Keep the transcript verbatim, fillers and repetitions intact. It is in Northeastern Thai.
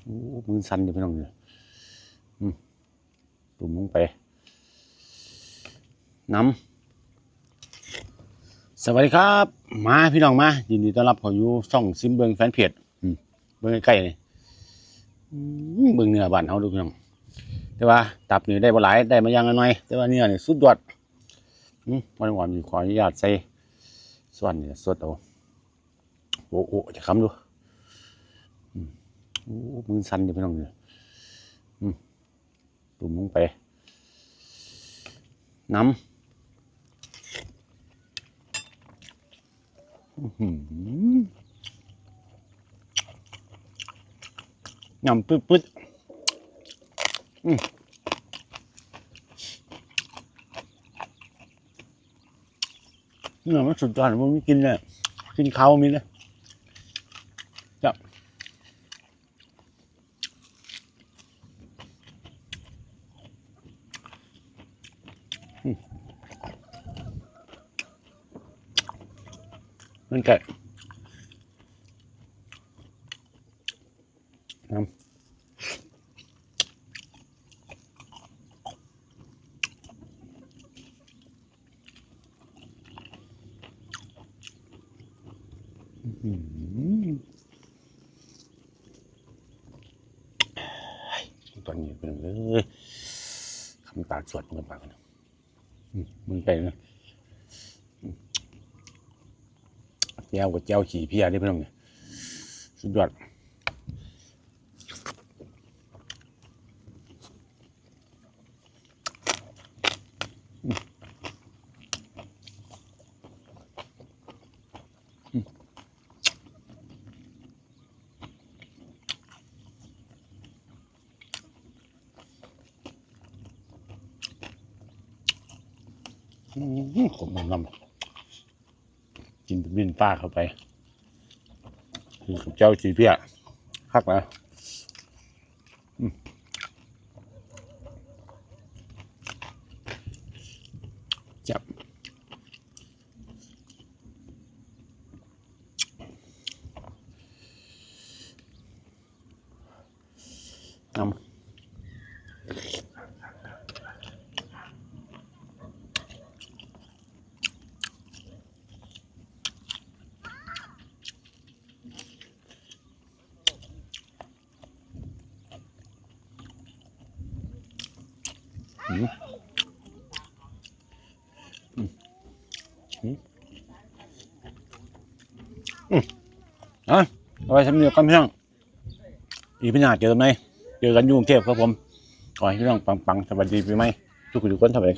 โอ้ มือสั่นอยู่พี่น้องเนี่ย อืม ตุ่มลงไป น้ำ สวัสดีครับ มาพี่น้องมา ยินดีต้อนรับเข้าอยู่ช่องซิมเบิงแฟนเพจ อืม เบิ่งใกล้ๆนี่ อืม เบิ่งเนื้อบ้านเฮาดูพี่น้อง แต่ว่าตับนี่ได้บ่หลาย ได้มาอย่างละหน่อย แต่ว่าเนื้อนี่สุดยอด อืม วันก่อนขออนุญาตใส่ส่วนนี่สดเอา โอ้โอ้ จะคำดู อืม โอ้ มือสั่นอยู่พี่น้องเนี่ย อืม ตุ่มลงไป น้ำ อื้อหือ น้ำปึ๊ดๆ อืม เนื้อมันสุดยอด มันไม่กินเลย กินเขามีเลย จ้ะ อืม มันไก่ น้ำ อื้อหือ ตอนนี้เป็นเลย คำตาสวดเงินปากกัน อืม มันไก่นะ อืม แจ่วกับแจ่วขี้เพี้ยนี่พี่น้องเนี่ย สุดยอด อืม อืม อืม ขมน้ำ กินเป็นบินปลาเข้าไป คือกับเจ้าขี้เพี้ย คักนะ อืม จับ น้ำ อืม อืม อืม อืม อ่ะ เอาไว้สำเนียงกันพี่น้อง อีพีหน้าเจอกันไหม เจอกันอยู่กรุงเทพครับผม ขอให้พี่น้องปังๆ สวัสดีปีใหม่ ทุกคนทุกคน สวัสดีครับ